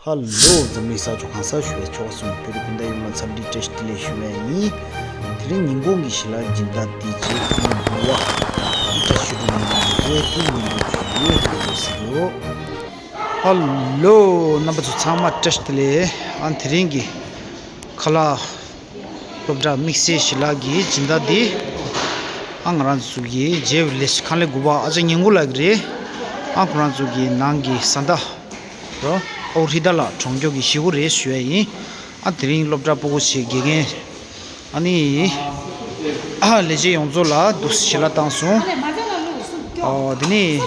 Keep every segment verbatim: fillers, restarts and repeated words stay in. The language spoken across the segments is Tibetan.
ཧ་ལོ། འཛམ་གླིང་ས་ཕྱོགས་གང་སར་བཞུགས་པའི་ཆོལ་ཁ་གསུམ་བོད་རིགས་སྤུན་ཟླ་ཡོངས་ལ་འཚམས་འདྲི་བཀྲ་ཤིས་བདེ་ལེགས་ཞུ་བ་ཡིན། དེ་རིང་ཉིན་གུང་གི་ཞལ་ལག་སྦྱིན་བདག་དེ་རྗེས་ཁང་ལས་འགོ་བ་ཨི་ཀྲ་ཞུ་རུ་མི་རེད་དེ་ཉིན་གུང་ཞུ་ཡོད་ཟེར་གྱི་ཡོད། ཧ་ལོ། རྣམ་པ་ཚོ་ཚང་མ་བཀྲ་ཤིས་བདེ་ལེགས། ཨ་དེ་རིང་གི་ཁ་ལག་སློབ་གྲྭ་དམིགས་བསལ་ཞལ་ལག་གི་སྦྱིན་བདག་འདི། ཨ་ང་རང་ཚོ་གི་རྗེ་ལས་ཁང་ལས་འགོ་བ་ཨ་ཅག་ཉིན་གུང་ལགས་རེད། ཨ་ཁོ་རང་ཚོ་གི་ནང་གི་བཟའ་ཟླ་རོ་ཨོ་རི་ད་ལགས་གྲོང་ཁྱེར་གྱི་གཞིས་ཁོ་རེད་ཞུ་ཡ་ཡིན། ཨ་དེ་རིང་སློབ་གྲྭ་སྤུ་གུ་ཆེ་དགེ་རྒན་ཨ་ནི་ཨ་ལས་བྱེད་ཡོངས་རྫོགས་ལ་འདུག་ཞལ་ལག་བཏང་སོང་། ཨོ་དེ་ནི།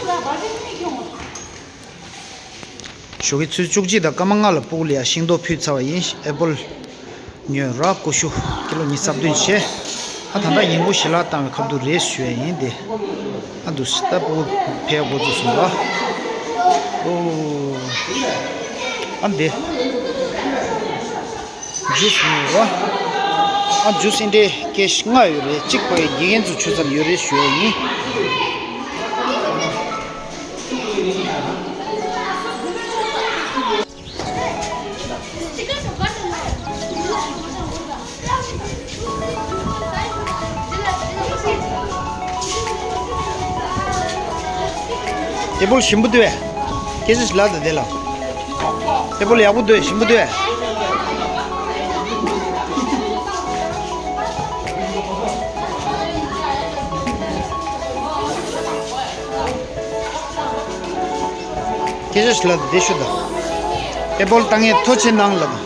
ཞོགས་ཀའི་ཆུ་ཚོད་བཅུ་གཅིག་དང་སྐར་མ་ལྔ་ལ་སྤུ་གུ་ལ་ཡ་ཤིང་ཏོག་ཕུལ་ཚར་བ་ཡིན། ཨེ་པོལ་ཉོས་ར་ཀུ་ཤུ་ཀི་ལོ་ཉི་ཤུ་རྩ་བདུན་བྱས། ཨ་ད་ལྟ་ཉིན་གུང་ཞལ་ལག་བཏང་བའི་ཁ་ཐུག་རེད་ཞུ་ཡ་ཡིན་ཏེ། ཨ་འདུག་སེ་ད་སྤུ་གུ་ཕེབས་འགོ་ཚུགས་སོང་ལ། ཨོ། ཨ་འདི། ཇུས་ཉོས་ར། ཨ་ཇུས་འདི་འདྲའི་ཀེ་ཤི་ལྔ་ཡོད་རེད། གཅིག་པའི་དགེ་རྒན་ཚོ་ཆུ་ཚོད་ཡོད་རེད་ཞུ་ཡ་ཡིན། ཨེ་པོལ་ཞིམ་པོ་འདུག་གས། སྐད་ཆ་ཞིག་ལབ་དང་དེ་ལ། ཨེ་པོལ་ཡག་པོ་འདུག་གས། ཞིམ་པོ་འདུག་གས། སྐད་ཆ་ཞིག་ལབ་དང་དེ་ཞུ་དང་། ཨེ་པོལ་བཏང་ངས་ཐོ་ཆེ་གནང་ལབ་དང་།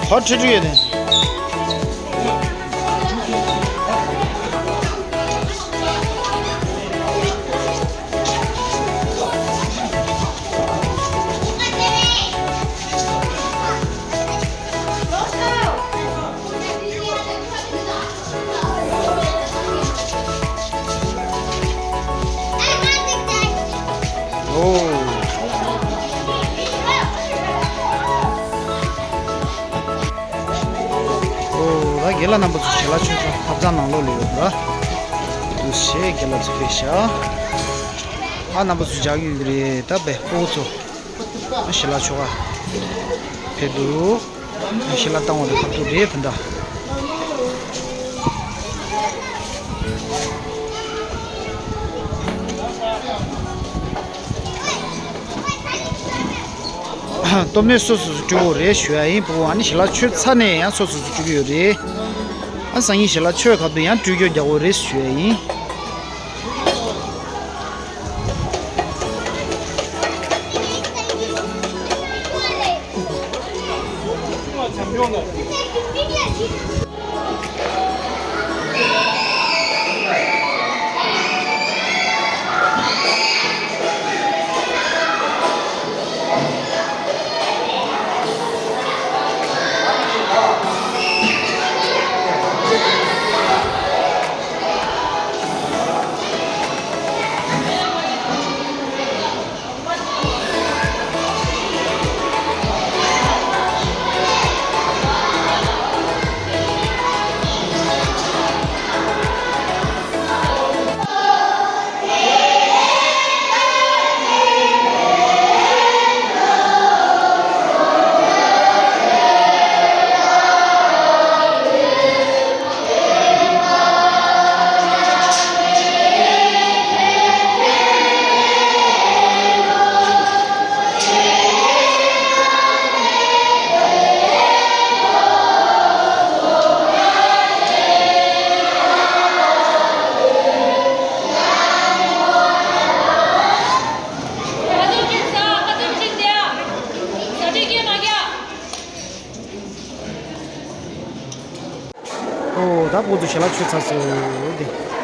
ཧོ་ཁྲི་ཁྲི་ཡོད་ནས། ཨོ། ཨོ། ད་རྒན་ལགས་རྣམ་པ་ཚོ་ཞལ་ལག་མཆོད་ས་ཐབ་ཚང་ནང་ལོགས་ལ་ཡོད་ར། འདུག་སེ་རྒན་ལགས་ཚོ་ཕེབས་ཤག་ཨ་རྣམ་པ་ཚོ་མཇལ་ཡོད་ཀྱི་རེད། ད་བས་ཕྲུ་གུ་ཚོ་ཞལ་ལག་མཆོད་ག་ཕེབས་འདུག་ཞལ་ལག་བཏང་བ་དང་ཁ་ཐུག་རེད་ད། ལྟོ་སྨོས་སོ་སོ་སོ་སྤྲོད་དགོས་རེད་ཞུ་ཡ་ཡིན། བུ་ཨ་ནི་ཞལ་ལག་མཆོད་ཚར་ནས་ཡང་སོ་སོ་སོ་སྤྲོད་ཀྱི་ཡོད་རེད། ཨ་སང་ཉིན་ཞལ་ལག་མཆོད་ཁ་ཐུག་ཡང་སྤྲོད་སྐྱོར་རྒྱག་དགོས་རེད་ཞུ་ཡ་ཡིན། ཨོ། ད་བུ་ཚོ་ཞལ་ལག་མཆོད་ཚར་སོང་། དེ་